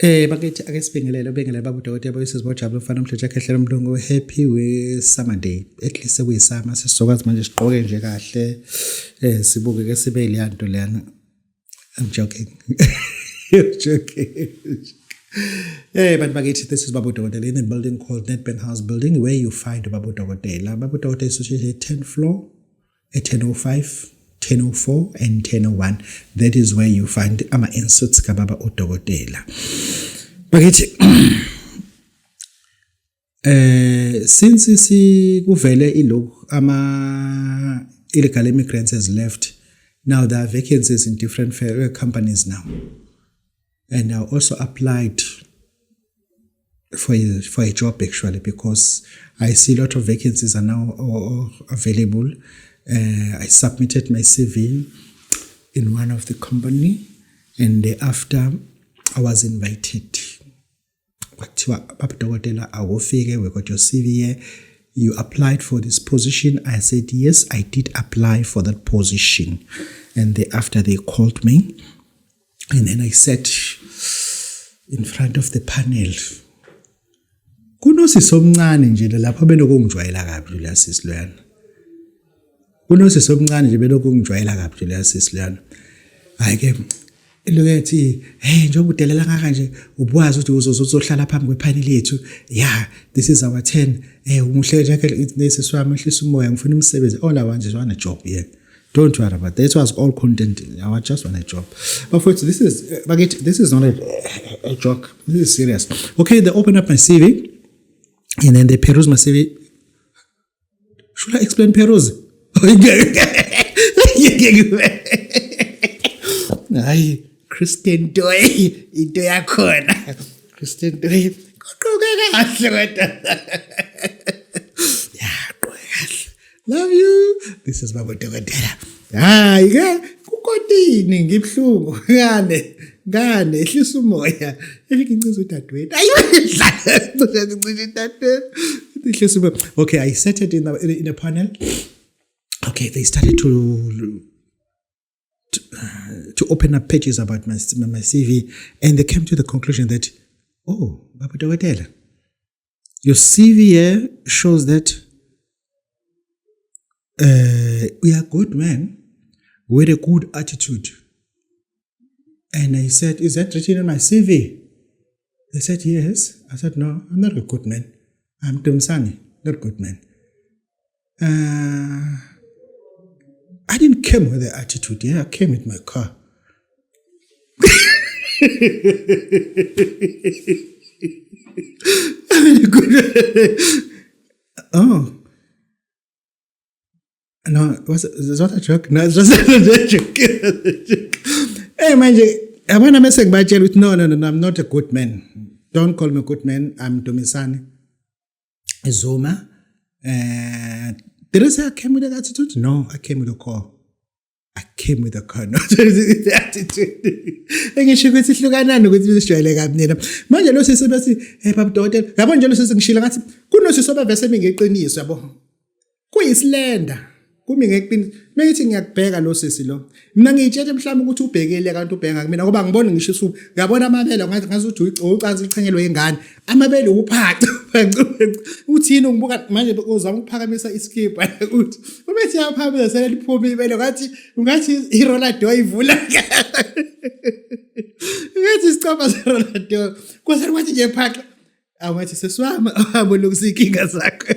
Bakithi ake sibingelele ubingelele baba udokotela boyisizwe bojabula umfana omhle Jack Ehlelo Mlungu. Happy we summer day. At least sekuyisummer, sesizokwazi manje sigqoke nje kahle, sibuke ke sibe leya nto leyana. I'm joking. I'm joking. Hey, bantu bakithi, this is Babu Dokotela in a building called Nedbank House Building, where you find Babu Dokotela. Babu Dokotela is situated at 10th floor, at 10:05, 10:04 and 10:01. That is where you find ama inserts kababa uDokotela. Bakithi, since sikuvele ilokhu ama illegal immigrants has left, now there are vacancies in different companies now, and I also applied for a job actually, because I see a lot of vacancies are now available. I submitted my CV in one of the company, and thereafter I was invited. Kwathiwa, "Baba Dokotela, awufike, we got your CV here. You applied for this position." I said, "Yes, I did apply for that position." And thereafter they called me, and then I sat in front of the panel. Kunosisi omncane nje lapho benokungijwayela kabi lo sisi loyana. Kunosisi omncane nje benokungijwayela kabi lo sisi loyana. Hayi ke, ilokethi, "Hey, njengoba udelela kangaka nje, ubuwazi ukuthi uzohlala phambi kwepanel yethu? Yeah, this is our 10. Umuhle nje nesisi wami, ehlisa umoya, ngifuna umsebenzi. All I want is want a job here. Don't worry about that." It was all content. I just want a job. But folks, this is bakithi, this is not a joke. This is serious. Okay, they open up my CV and then they peruse my CV. Should I explain peruse? Hayi, Christian Toy, into yakhona. Christian Toy, kuqoke kahle kodwa. Yeah, qoke kahle. Love you. This is Baba Dokotela. Hayi ke, kukotini ngibhlungu ngane ngane, ehlisa umoya, efika inciza udadewethu. Ayi, dlala ngicisha udadewethu, ehlisa umoya. Okay, I set it in a panel. Okay, they started to open up pages about my CV, and they came to the conclusion that, "Oh, Baba Dokotela, your CV here shows that we are good men with a good attitude." And I said, "Is that written in my CV?" They said, "Yes." I said, "No, I'm not a good man. I'm Dumisani, not good man. I didn't come with the attitude. Yeah, I came with my car." I'm a good. Oh. No, was that a joke? No, it's just a joke. Hey, manje, yabona mase ngibatshela ukuthi, No, I'm not a good man. Don't call me a good man. I'm Dumisani Zuma." Did I say I came with an attitude? No, I came with a car. I came with a car, not with the attitude. Engisho ukuthi hlukanani ukuthi sijwayele kabi nina. Manje lo sisi bethi, "Hey, baba dokotela," yabo nje lo sisi ngishila ngathi kunosisi obavese ngeqiniso, yabo. Kuyisilenda. Kumi ngeqiniso. Mengithi ngiyakubheka lo sisi lo. Mina ngiyitshela mhlawumbe ukuthi ubhekele kanti ubheka kumina ngoba ngibona ngisho isu. Ngiyabona amabele ngathi ngazuthi ucansi ichenyelwe ingane. Amabele uphaca. Uthini ungibuka manje uzama ukuphakamisa iskipa uthi ubethi yaphakamisa sele liphuma ibele, ngathi ungathi i-roller door ivula. Ngathi isicabha se-roller door. Kwase kwathi nje phaqa. Awathi, "Sesiwami, awuhambe ulungisa inkinga zakho.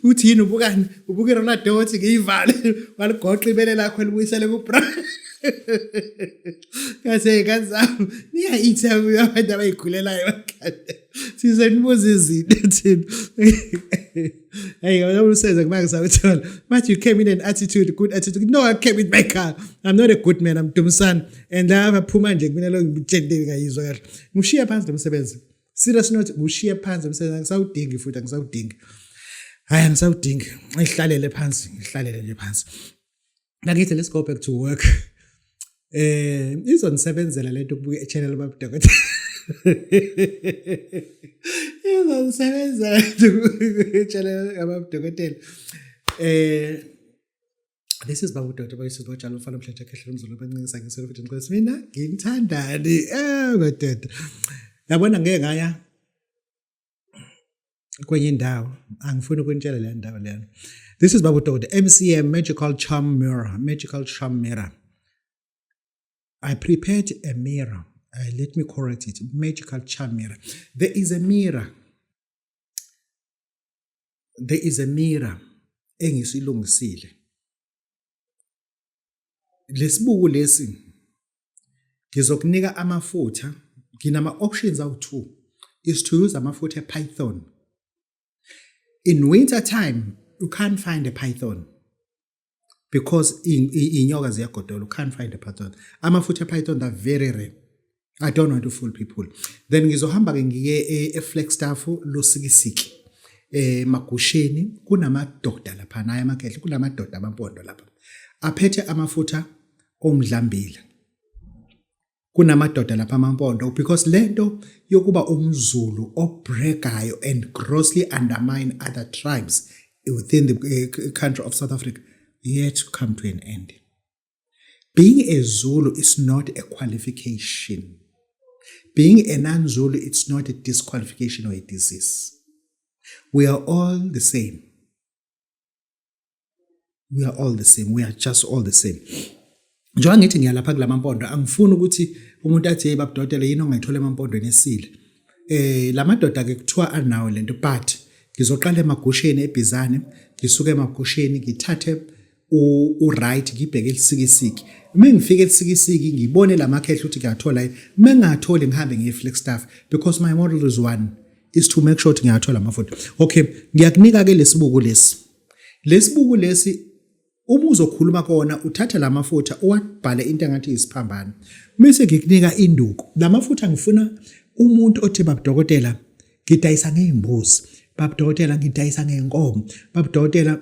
Uthini ubukani? Ubuka i-roller door uthi ngiyivale." Waligoqa ibele lakho libuyisele ku-bra. Ngase ngazami niya-interview abantu abayikhulelayo emakhanda. Size nibuze izinto thina. Hey, ngiyabona usenze kuba ngisawuthola. "But you came in an attitude, good attitude." No, I came with my car. I'm not a good man, I'm Dumisani. And la phuma nje kumina lo ngitshele ngayizwa kahle. Ngishiya phansi lo msebenzi. Serious note, ngishiya phansi umsebenzi, angisawudingi futhi, angisawudingi. Hayi, angisawudingi. Ngihlalele phansi, ngihlalele nje phansi. Nakithi, let's go back to work. Izonisebenzela lento ukubuka i-channel baba dokotela. Izonisebenzela lento ukubuka i-channel baba dokotela. This is Babu Dr. Boyisi Bojalo mfana omhlanje khehle umzulu abancikisa ngiselo futhi ngicela mina nginthandani eh madoda. Yabona ngeke ngaya kwenye indawo, angifuni ukunitshela le ndawo lena. This is Babu Dr. MCM Magical Charm Mirror, Magical Charm Mirror. I prepared a mirror. Let me correct it. Magical charm mirror. There is a mirror. There is a mirror engisilungisile. Lesibuku lesi ngizokunika amafutha, nginama options awu2 is to use amafutha e-python. In winter time you can't find a python because inyoka ziyagodola, you can't find a python. Amafutha e-python, they're very rare. I don't want to fool people. Then ngizohamba ke ngiye e-Flagstaff, Lusikisiki, emagusheni kunamadoda lapha naye amakhehle, kunamadoda amampondo lapha aphethe amafutha omdlambila. Kunamadoda lapha amampondo, because lento yokuba umZulu obragayo and grossly undermine other tribes within the country of South Africa yet to come to an end. Being a Zulu is not a qualification. Being a non-Zulu, it's not a disqualification or a disease. We are all the same. We are all the same. We are just all the same. Njengoba ngithi ngiyalapha kulamampondo, angifuni ukuthi umuntu athi, "Hey babudokotela, yini ongayithola emampondweni esile?" Lamadoda ke kuthiwa anawo lento, but ngizoqala emagusheni eBhizane, ngisuke emagusheni ngithathe u-right ngibheke eLusikisiki. Uma ngifika eLusikisiki ngibone lamakhehle ukuthi ngiyathola yini. Uma ngingatholi ngihambe ngiye Flagstaff, because my model is one is to make sure ukuthi ngiyathola amafutha. Okay, ngiyakunika ke lesibuku lesi. Lesibuku lesi uma uzokhuluma kona uthatha lamafutha uwabhale into engathi isiphambano. Bese ngikunika induku. Lamafutha ngifuna umuntu othi, "Babudokotela, ngidayisa ngezimbuzi. Babudokotela, ngidayisa ngezinkomo. Babudokotela,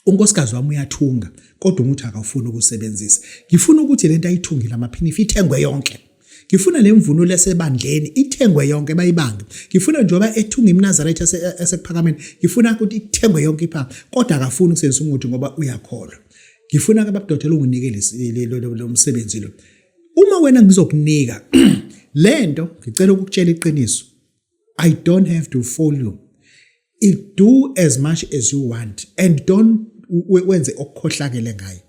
unkosikazi wami uyathunga kodwa umuthi akafuni ukusebenzisa. Ngifuna ukuthi lento ayithungile amaphinifa ithengwe yonke. Ngifuna le mvunulo esebandleni ithengwe yonke bayibange. Ngifuna njengoba ethunga imNazaretha esekuphakameni, ngifuna ukuthi ithengwe yonke ipha, kodwa akafuni ukusebenzisa umuthi ngoba uyakholwa. Ngifuna ke babudokotela unginike lo msebenzi lo. Uma wena ngizokunika lento, ngicela ukukutshela iqiniso. I don't have to follow you. It do as much as you want and don't wenze okukhohlakele ngayo.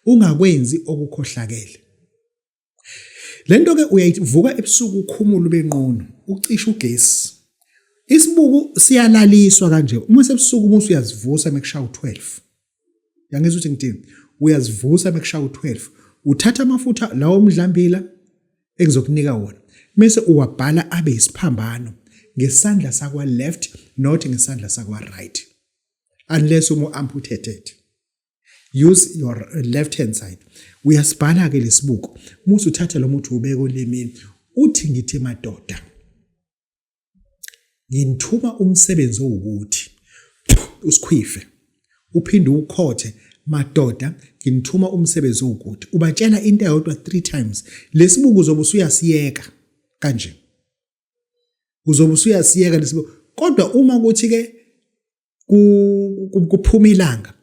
Ungakwenzi okukhohlakele. Lento ke uyayivuka ebusuku, ukhumula ubenqunu, ucisha ugesi. Isibuku siyalaliswa kanje. Uma sebusuku uma usuyazivusa mekushaya u12. Yangizwa ukuthi ngithini? Uyazivusa mekushaya u12. Uthatha amafutha lawo omdlambila engizokunika wona. Bese uwabhala abe isiphambano ngesandla sakwa left, not ngesandla sakwa right. Unless uma amputated. Use your left hand side. Uyasibhala ke lesibuko. Musu uthatha lo muthi ubeke olimini. Uthi, "Ngithi madoda, ngithuma umsebenzi owukuthi," usikhwife uphinde ukhothe, "Madoda, nginithuma umsebenzi owukuthi." Ubatshela into eyodwa 3 times. Lesibuko uzobe usuyasiyeka kanje, uzobe usuyasiyeka lesibuko. Kodwa uma kuthi ke kuphuma ilanga,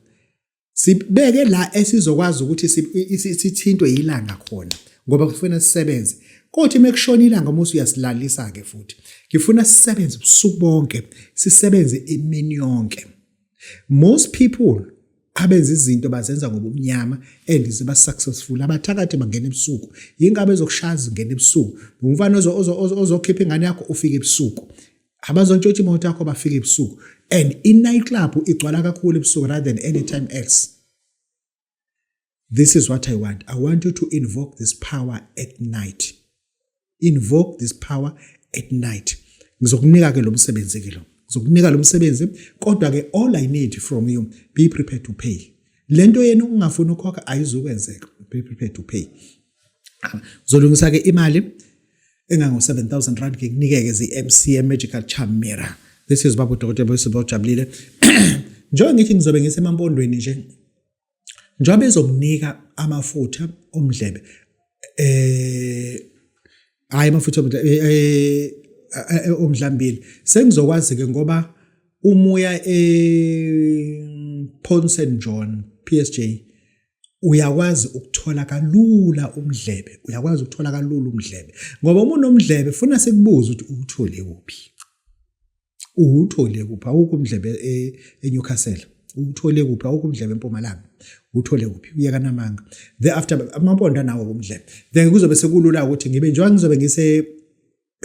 sibeke la esizokwazi ukuthi sithintwe ilanga khona ngoba kufuna sisebenze. Kodwa uma kushona ilanga uma usuyasilalisa ke futhi. Ngifuna sisebenze ubusuku bonke, sisebenze imini yonke. Most people abenza izinto bazenza ngobumnyama and ziba successful. Abathakathi bangena ebusuku, yingabe ezokushaya zingena ebusuku. Umfana ozokhipha ingane yakho ufike ebusuku, abazontshontsha imoto yakho bafike ebusuku, and i-night club igcwala kakhulu ebusuku rather than anytime else. This is what I want. I want you to invoke this power at night. Invoke this power at night. Ngizokunika ke lo msebenzi ke lo, ngizokunika lo msebenzi, kodwa ke all I need from you, be prepared to pay. Lento yenu ungafuni ukukhokha ayizukwenzeka. Be prepared to pay. Zolungisa ke imali engango 7000 rand, ngikunikeke zi-MCM Magical Charm Mirror. This is Babu Dokotela Boyisibo Ojabulile. Njengoba ngithi ngizobe ngisemampondweni nje, njengoba ezokunika amafutha omdlebe, hayi amafutha omdlebe, omdlambili, sengizokwazi ke ngoba umuya e Port St John. PSJ uyakwazi ukuthola kalula umdlebe, uyakwazi ukuthola kalula umdlebe ngoba uma unomdlebe funa sikubuze ukuthi uwuthole kuphi, uwuthole kuphi. Awukho umdlebe eNewcastle, uwuthole kuphi? Awukho umdlebe eMpumalanga, uwuthole kuphi? Uyeka namanga. Thereafter amampondo anawo umdlebe, then kuzobe sekulula ukuthi ngibe njengoba ngizobe ngise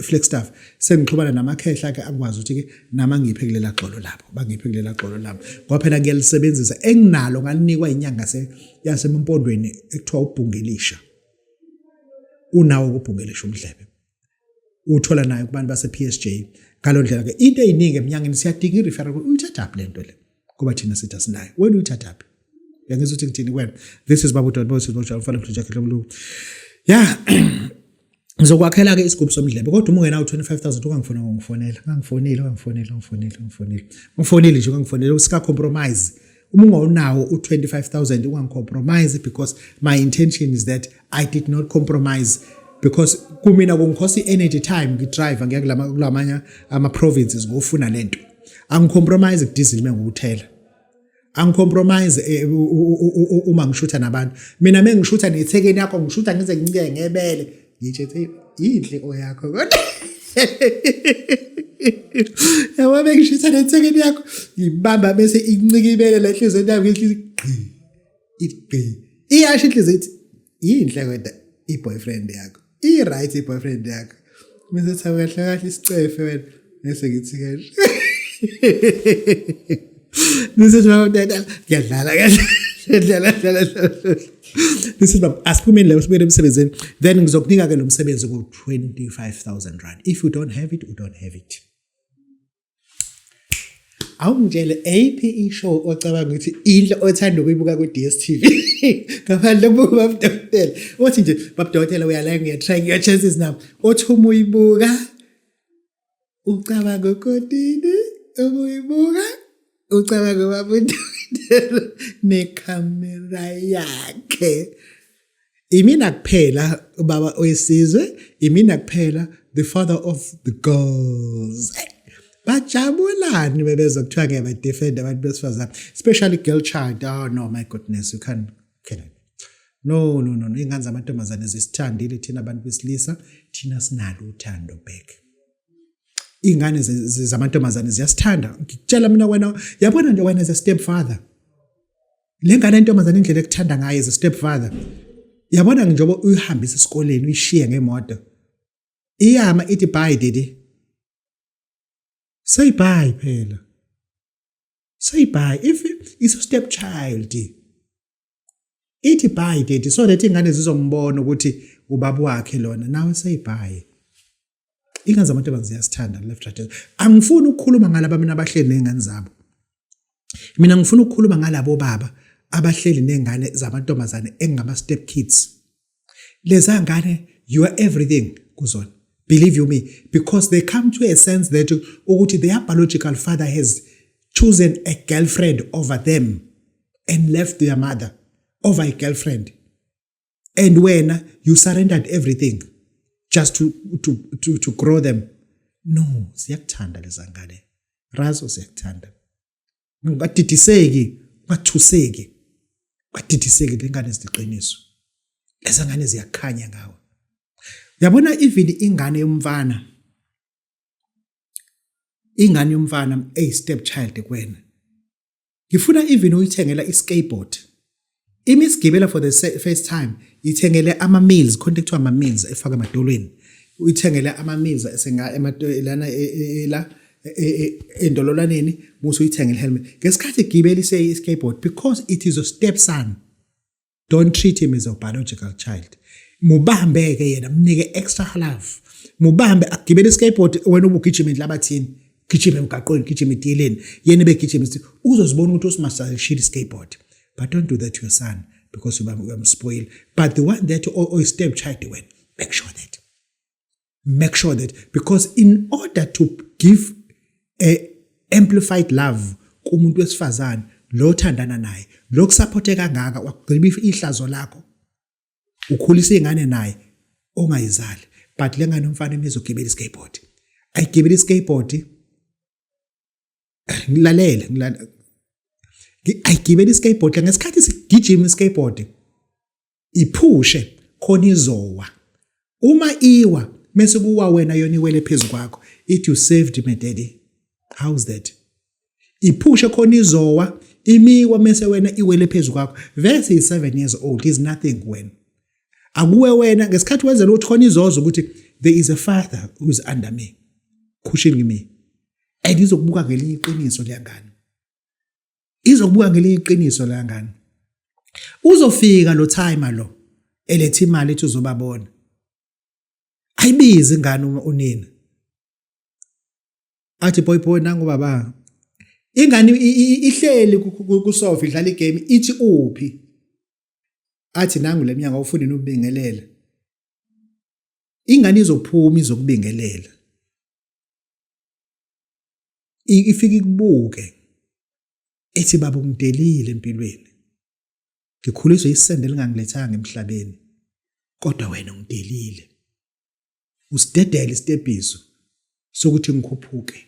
Flagstaff sengixhumana namakhehla ke akwazi ukuthi ke nama ngiphe kulela gxolo lapho, bangiphe kulela gxolo lapho ngoba phela ngiyalisebenzisa enginalo ngalinikwa inyanga yaseMpondweni ekuthiwa ubhungelisha. Unawo ukubhungelisha umdlebe, uthola nayo kubantu base PSJ. Ngalo ndlela ke into eziningi eminyangeni siyadinga i-referral. Uyithathaphi lento le? Ngoba thina sithi asinayo, wena uyithathaphi? Uyangizwa ukuthi ngithini kuwena? This is Babu Don Moses Mojalo mfana mhlonja mlungu. Ya, ngizokwakhela ke isigubhu somdlebe, kodwa uma ungenawo 25000 ungangifona, ngongifonela, ungangifoneli, ungangifoneli, ungangifoneli, ungangifoneli, ungifoneli nje, ungangifoneli sika compromise. Uma ungawunawo u25000 ungangicompromise, because my intention is that I did not compromise, because kumina kungikhosa i-energy, time, ngidrive ngiya kulamanye ama-provinces ngofuna lento. Angicompromise kudiesel mengukuthela, angicompromise uma ngishutha nabantu. Mina mengishutha nethekeni yakho, ngishutha ngize ngincike ngebele, ngitshe yinhle oyakho, kodwa yabo bengishutha nethekeni yakho, ngibamba bese incika ibele lenhlizweni yami, ngithi gqi, ithi gqi, iyasho inhliziyo ithi yinhle kodwa i-boyfriend yakho, i-right i-boyfriend yakho. Bese thawu kahle kahle isicefe wena, bese ngithi kahle bese ngiyadlala kahle, dlala dlala dlala. This is, asiphumeni la, sibuyele emsebenzini. Then ngizokunika ke lo msebenzi ku-25,000 rand. If you don't have it, you don't have it. Awungitshele, eyiphi ishow ocabanga ukuthi inhle othanda ukuyibuka ku-DStv ngaphandle kokubuka Babudokotela? Uthi nje Babudokotela uyala, ngiyatry your chances now. Othi uma uyibuka ucabanga ukodini, uma uyibuka ucabanga uBabudokotela nekhamera yakhe. Imina kuphela ubaba oyisizwe, imina kuphela the father of the girls. Bajabulani bebezwa kuthiwa ngiyabadefend abantu besifazane, especially girl child. Oh no, my goodness, you can no no no no, ingane zamantombazane zisithandile thina abantu besilisa, thina sinalo uthando back. Ingane zamantombazane ziyasithanda, ngikutshela mina. Wena yabona nje, wena as a step father, le ngane yentombazane indlela ekuthanda ngayo as a step father, yabona njengoba uyihambisa esikoleni, uyishiye ngemoto, iyama ithi, "Bye daddy." Say bye phela, say bye. If it's a step child, ithi, "Bye daddy," so that ingane zizombona ukuthi ubaba wakhe lona. Nawe say bye. Ingane zamantombazane ziyasithanda left, right. Angifuni ukukhuluma ngalaba mina abahleli ney'ngane zabo. Mina ngifuna ukukhuluma ngalabo baba abahleli ney'ngane zamantombazane engama-step kids. Leza ngane, you are everything kuzona, believe you me, because they come to a sense that ukuthi their biological father has chosen a girlfriend over them and left their mother over a girlfriend, and wena you surrendered everything just to grow them. No, siyakuthanda leza ngane razo, siyakuthanda. Ungadidiseki, ungathuseki, ungadidiseki. Lengane ziqiniso, leza ngane ziyakhanya ngawe. Uyabona, even ingane yomfana, ingane yomfana eyi step child kuwena, ngifuna even uyithengela i-skateboard imisigibela for the first time. Ithengele ama-meals, khona kuthiwa ama-meals efaka emadolweni. Uyithengele ama-meals esenga lana la endololwaneni, musu uyithengele helmet ngesikhathi igibela i-skateboard, because it is a step son. Don't treat him as a biological child. Mubambe ke yena, mnike extra love, mubambe agibele i-skateboard. Wena ubugijima enhlabathini, gijima emgaqweni, gijima etiyeleni, yena ebegijima. Uzozibona ukuthi usimasashile i-skateboard. But don't do that to your son, because uyamspoil. But the one that oyi-step child wena, make sure that because in order to give a amplified love kumuntu wesifazane lo othandana naye, lo kusupporte kangaka, wakugqiba ihlazo lakho, ukhulisa ingane naye ongayizali. But le ngane umfana imizogibela i-skateboard, ayigibela i-skateboard. Ngilalele, ngilalele. Ayigibela iskateboard ngesikhathi sigijima iskateboard iphushe khona izowa. Uma iwa mese kuwa wena yona iwele phezu kwakho. It you saved me daddy. How's that? Iphushe khona izowa imiwa mese wena iwele phezu kwakho. Verse is 7 years old is nothing wena. Akuwe wena ngesikhathi wenzela ukuthi khona izozo ukuthi there is a father who is under me pushing me. And izokubuka ngelinye iqiniso leyangane. Izokubuka ngelinye iqiniso leyangane. Uzofika lo timer lo eletha imali ethi uzobabona. Ayibizi ingane unina. Athi boy boy nangu baba. Ingane ihleli kusofa idlala igame ithi uphi? Athi nangu lemnyango awufuni nokubingelela. Ingane izophuma izokubingelela. Ifike ikubuke ethi baba ungidelile empilweni. Ngikhuliswe isende elingangilethanga emhlabeni. Kodwa wena ungidelile. Usidedele isitebhiso sokuthi ngikhuphuke.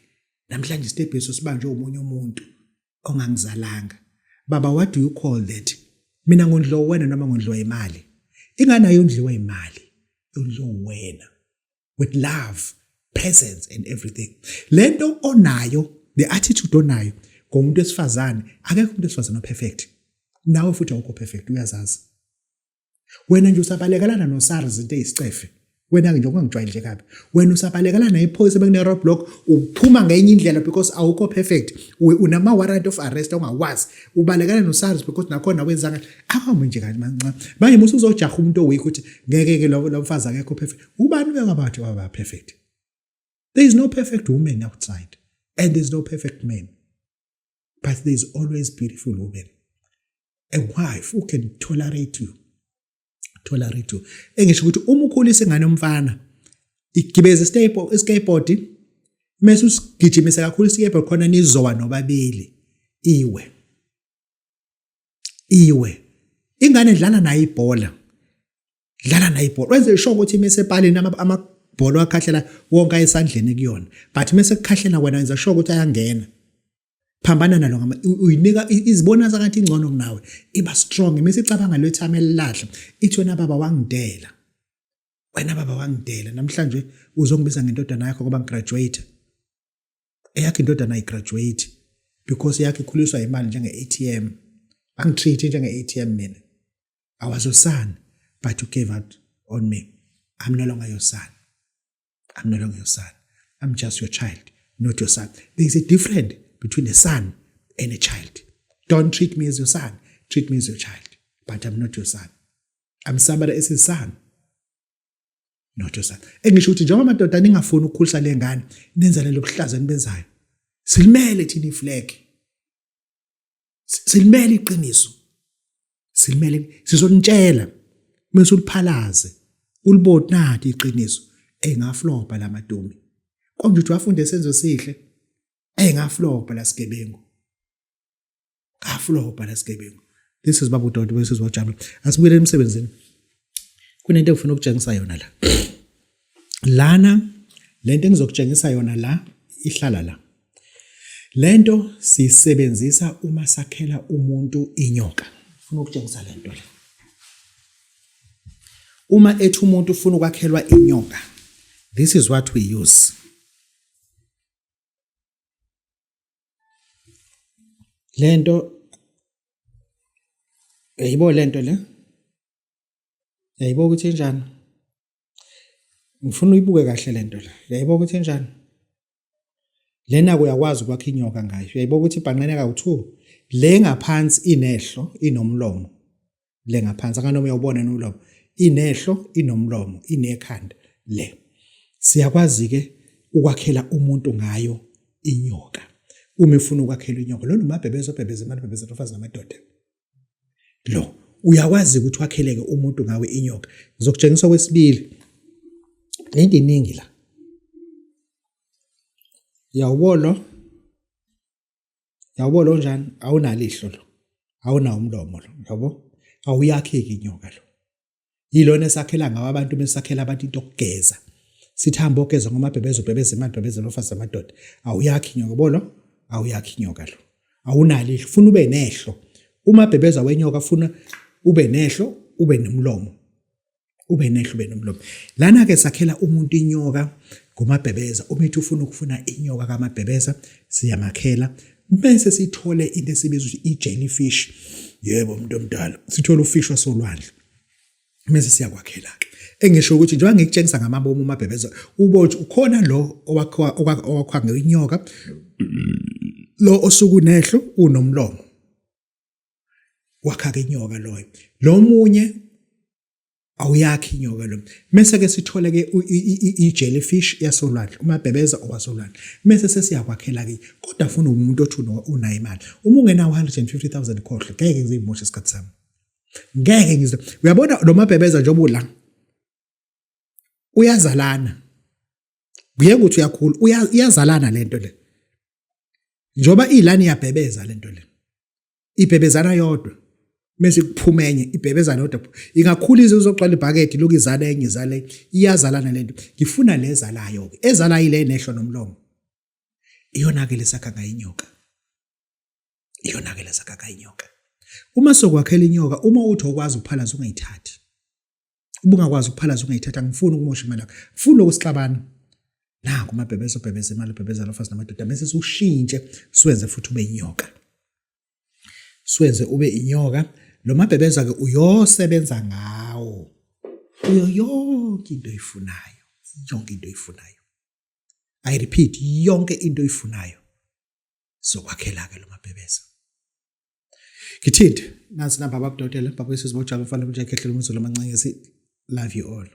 Namhlanje isitebhiso sibanjwe umunye umuntu ongangizalanga. Baba what do you call that? Mina ngondliwa wena noma ngondliwa imali? Ingane ayondliwa imali, yondliwa wena. With love, presence and everything. Lento onayo, the attitude onayo ngomuntu wesifazane, akekho umuntu wesifazane operfect. Nawe futhi awukho perfect, uyazazi. Wena nje usabalekelana noSARS into eyisicefe. Wena nje ungangijwayeli nje kabi. Wena usabalekelana iphoyisa bekune roadblock uphuma ngenye indlela because awukho perfect. Unama warrant of arrest ongawazi. Ubalekana noSARS because nakhona wenzanga akawumi nje kancane mancane. Manje musu uzojaha umuntu oweak ukuthi ngeke ke lo mfazi akekho perfect. Ubani ubekabathi waba perfect? There is no perfect woman outside and there is no perfect man. But there is always beautiful women. A wife who can tolerate you. Tolerate you. Engisho ukuthi uma ukhulisa ingane yomfana igibeze iskateboard mase usigijimisa kakhulu iskateboard khona nizowa nobabili iwe. Iwe. Ingane idlala nayo ibhola. Dlala nayo ibhola. Wenze sure ukuthi mase epalini amabhola akhahlela wonke ayesandleni kuyona. But mase kukhahlela wena wenza sure ukuthi ayangena. Phambana nalo ngama uyinika izibona sengathi ingcono kunawe. Iba strong mase icabanga le time elilahla. Ithi wena baba wangidela. Wena baba wangidela. Namhlanje uzongibiza ngendodana yakho ngoba ngigraduate. Eyakhe indodana ayigraduate because eyakhe ikhuliswa imali njenge ATM. Bangitreat njenge ATM mina. I was your son, but you gave up on me. I'm no longer your son. I'm no longer your son. I'm just your child, not your son. There is a difference between a son and a child. Don't treat me as your son. Treat me as your child. But I'm not your son. I'm somebody else's son. Not your son. Engisho ukuthi njengoba amadoda ningafuni ukukhulisa le ngane, nenza lelo buhlaza enibenzayo. Silimele thina iflag. Silimele iqiniso. Silimele sizonitshela mase uliphalaze ulibone nathi iqiniso engaflopa lamadumi. Konje uthi wafunda esenzo sihle engaflopa lasigebengu. Ngaflopa lasigebengu. This is Babu Dodi bese sizojabula. Asibuyele emsebenzini. Kunento engifuna ukutshengisa yona la. Lana lento engizokutshengisa yona la ihlala la. Lento siyisebenzisa uma sakhela umuntu inyoka. Ufuna ukutshengisa lento le. Uma ethi umuntu ufuna ukwakhelwa inyoka, this is what we use. Lento yayibo lento le. Yayibo ukuthi injani? Ngifuna uyibuke kahle lento la. Uyayibuka ukuthi injani? Lena uyakwazi ukwakha inyoka ngayo. Uyayibuka ukuthi ibhanqene kawu-2. Le ngaphansi inehlo, inomlomo. Le ngaphansi akanoma uyawubona nomlomo. Inehlo, inomlomo, inekhanda le. Siyakwazi ke ukwakhela umuntu ngayo inyoka. Uma efuna ukwakhelwa inyoka, lona umabhebeza obhebeza imali bhebeza abafazi namadoda. Lo uyakwazi ukuthi wakheleke umuntu ngawe inyoka. Ngizokutshengisa okwesibili. Lento iningi la. Yawubolo. Yawubolo onjani? Awunalihlo lo. Awunawo umlomo lo, yabo? Awuyakheki inyoka lo. Yilona esakhela ngawo abantu mesakhela abantu into okugeza. Sithi hamba ogeza ngomabhebeza ubhebeza imali bhebeza abafazi amadoda. Awuyakhi inyoka bolo, awuyakhi inyoka lo. Awunalo ihlo, funa ube nehlo. Uma bhebeza wenyoka funa ube nehlo, ube nomlomo. Ube nehlo ube nomlomo. Lana ke sakhela umuntu inyoka ngomabhebeza. Uma ethi ufuna ukufuna inyoka kamabhebeza siyamakhela. Bese sithole into esibiza ukuthi i-jellyfish. Yebo umuntu omdala. Sithole ufish wasolwandle. Mese siyakwakhela ke. Engisho ukuthi njengoba ngikutshengisa ngamabomu umabhebeza ubothi ukhona lo owakhiwa owakhiwa ngenyoka lo osuku nehlo unomlomo. Wakha ke inyoka loyo. Lo munye awuyakhi inyoka lo. Mese ke sithole ke i-jellyfish yasolwandle, umabhebeza owasolwandle. Mese sesiyakwakhela ke. Kodwa funa umuntu othi unayo imali. Uma ungenawo 150,000 khohlwa ngeke ngizimoshe isikhathi sami. Ngeke ngize. Uyabona lo mabhebeza njengoba ula. Uyazalana. Kuyeke ukuthi uyakhula, uyazalana lento le. Njengoba ilani iyabhebeza lento le. Ibhebezana yodwa. Mase kuphuma enye ibhebezana yodwa. Ingakhula ize uzogcwala ibhakede lokhu izala enye izala enye. Iyazalana lento. Ngifuna lezalayo ke. Ezalayo ile nehlo nomlomo. Iyona ke lesakha ngayinyoka. Iyona ke lesakha ngayinyoka. Uma sokwakhela inyoka uma uthi okwazi ukuphalaza ungayithathi. Ubungakwazi ukuphalaza ungayithatha ngifuni ukumosha imali yakho. Ngifuni ukusixabana. Nangu umabhebeza ubhebeza imali ubhebeza abafazi namadoda bese siwushintshe siwenze futhi ube inyoka. Siwenze ube inyoka. Lo mabhebeza ke uyosebenza ngawo. Kuyo yonke into oyifunayo. Yonke into oyifunayo. I repeat, yonke into oyifunayo. Sokwakhela ke lo mabhebeza. Ngithinte nansi namba babudokotela baba wesizwe bojaba mfana mnje khehle umzulu amancanyezi love you all.